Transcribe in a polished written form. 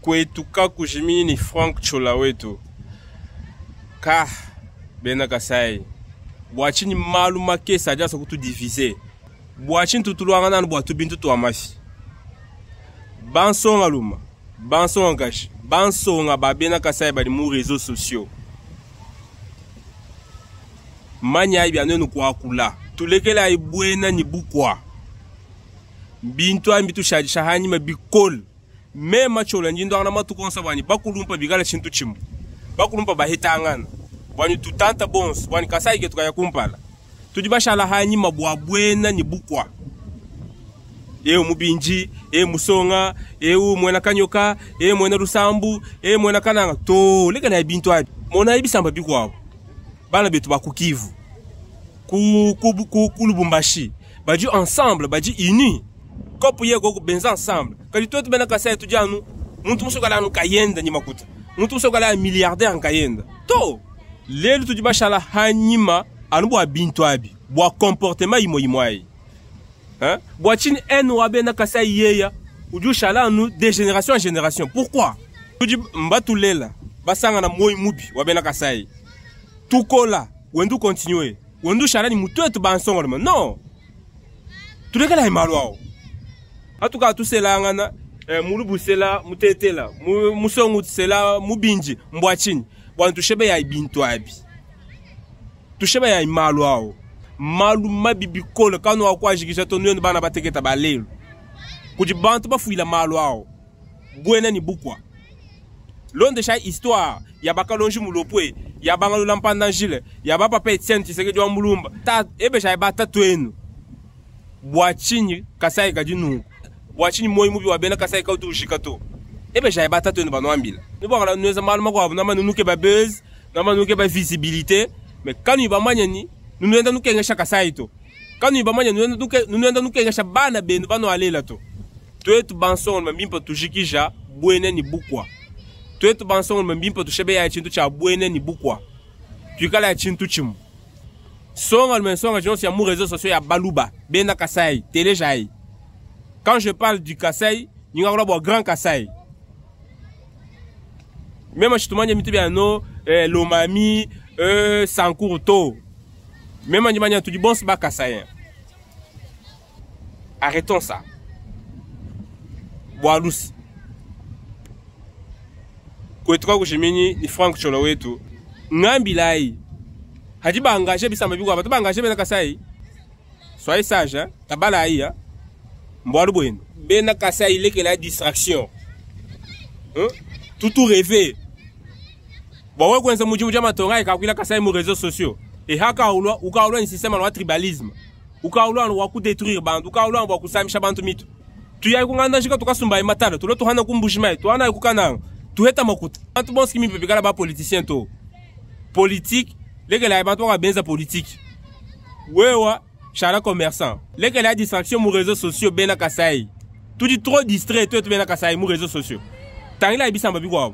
Kwetu kakujiminyi ni Franck Ciola wetu. Ka bena Kasai. Bua tshinyi malu makese adi asa kutudiviser? Bua tshinyi tutuluangana anu bua tubintu tua mafi? Bansongaluma, bansongakaji, bansonga ba bena Kasai badi mu reseaux sociaux. Manyayi bia nuenu kuakula. Tulekelayi buena ne bukua. Bintu abi mbitushadisha hanyima bikole. Mema Ciola ndi nduangana matuku onso bua ne bakulumpa bikale tshintu tshimue. Bakulumpa bahetangana bua ne tutanta bonso bua ne Kasai ketu kaya kumpala. Tudi bashala hanyima bua buena ne bukua. Eu mubindi, eu musonga, eu muena kanyoka, eu muena lusambu, eu muena kananga. To lekelayi bintu abi. Monayi bisamba bikuabu. Bana betu ba ku Kivu, ku, ku, ku, ku Lubumbashi badi ensemble, badi unis. Kopu ye koko benza ensemble. Kadi tuetu bena Kasai tudi anu muntu musokala anu kayenda ni makuta. Muntu musokala milliardaire nkayenda. To lelu tudi bashala hanyima anu bua bintu abi, bua comportement imue imue ayi. Hein? Bua tshinyi haine wa bena Kasai yeya udi ushala anu de génération en génération? Pourquoi? Tudi mbatulela basangana moyi mubi wa bena Kasai. Tukola wendu continuer, wendu ushala ni mutuetu bansongalume. Non. Tulekelayi malu awu. Atuka tuselangana eh, mulubusela mutetela musongu sela mubinji mbua tshinyi? Bua tushebe ya bintu abi. Tushebe ya malu awu. Malu mabi bikole kanu akuajikija to nuenu bana bateketa ba lelu. Kudi bantu bafuila malu awu. Buena ni bukua. Londesha histoire ya bakalonji mulopwe ya bangalula mpanda njile ya ba papa Etienne Tshisekedi wa Mulumba ta ebesha ya batatu enu. Bua tshinyi Kasai kadi nunku? Bua tshinyi moyi mubi wa bena Kasai kautu ujika to? Ebesha ya batatu enu banuambila. Nubangala nuenza malu makuabu nama nunuke ba buzz, nama nunuke ba visibilité, mais kanu bamanye ni nunuenda nukengesha Kasai to. Kanu bamanye nunuenda nukengesha bana benu banualela to. Tuetu bansonga mbimpe tujikija buena ni bukua. Tuetu bansonga mbimpe tushebe ya tshintu tshia buena ni bukua. Tuikala ya tshintu tshimue. Songa lume songa jonse ya mu réseaux sociaux ya Baluba, bena Kasai, telejai. Quand je parle du Kasai, nyinga bwa Grand Kasai. Même si tumanya mitu bia no eh, Lomami, euh, Sankuru to. Même ndimanya tudi bons ba Kasaïen. Arrêtons ça. Bwalusi. Kwetu kwa kushimini ni Franck Ciola wetu. Ngambilai. Hadi ba engagé bisamba bikwa batu ba engagé bena Kasai. Soyez sage hein. Tabala ayi hein. Mbwalu bwenu. Bena Kasai lekela distraction. Hein? Tout tout rêver. Bon ouais kwenza mujimu jama tonga ikakwila Kasai mu réseaux sociaux. Et haka ulwa ukaulwa ni système wa tribalisme. Ukaulwa wa ku détruire bantu, ukaulwa wa kusamisha bantu mitu. Tuyayi kunganda shika tukasumba imatala, tulo tuhana kumbushimai, tuhana kukananga. Tuheta makuta. Bantu bonski mi pepikala ba politicien to. Politique, lekela bantu ba benza politique. Wewa chala commerçant. Lekela distraction mu réseaux sociaux bena Kasai. Tudi trop distrait toi bena Kasai mu réseaux sociaux. Tangila ibisamba bikwa.